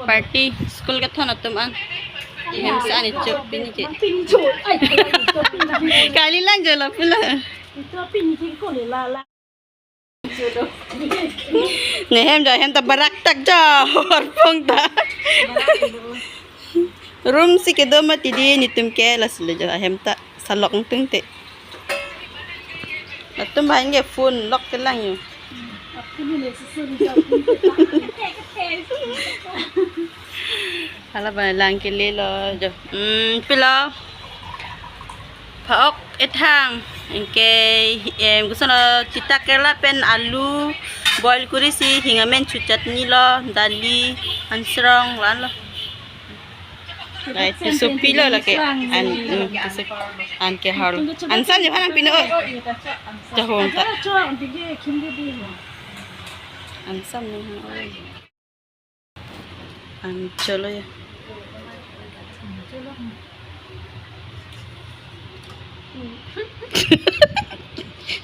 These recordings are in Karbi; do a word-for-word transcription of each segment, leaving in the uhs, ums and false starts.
Party, school kethon atum an. Hem sa ni chok pini ke. Kali lang jo lapu la. Ne hem jo hem ta barak tak jo. Horpong ta. Room si kedo mati di netum ke, laso le jo hem ta salok tung te. Latum bahai ke phone lock kelang yo. Hala ba lang kele lo jo. Hmm, pilo. Pha-ok ethang. Anke, em, koson lo, sita kerala pen alu boil kuri si, hing amen chu chutney lo, dali, ansrong, lan lo. Lai, tisopi lo lake. An, hmm, tisopi. An ke hal. Ansam ni phan nangpi non. Jahong ta. Ansam ni phan, oi. An cholo ya.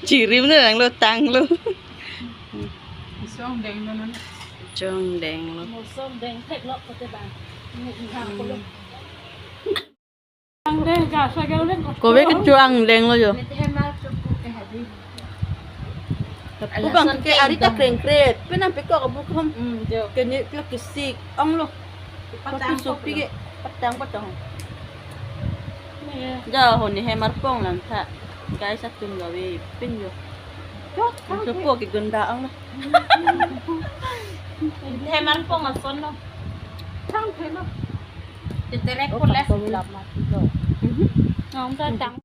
Chirim na lang lo, tang lo. Song deng lo non. Song deng lo. Mo song deng thek lo kote ba. Ni hang ko lo. Ang deng ka sa gel deng ko. Kobe ke chuang deng lo jo. Ni te mal chok ko ke hadi. Lapu bang ke ari ta kreng krep. Penang pekok abu kom. Hmm, jo. Ke ni pekok kesik. Ong lo. Patang sopi ke. Patang, patang. Ni ya. Ja ho ni hem arpong lang tha. Guys, atum gawe pin jo. Jo, sopo ke gunda ong lo. Hem arpong ason lo. Tang the lo. Te terek ko les. Nong ta tang.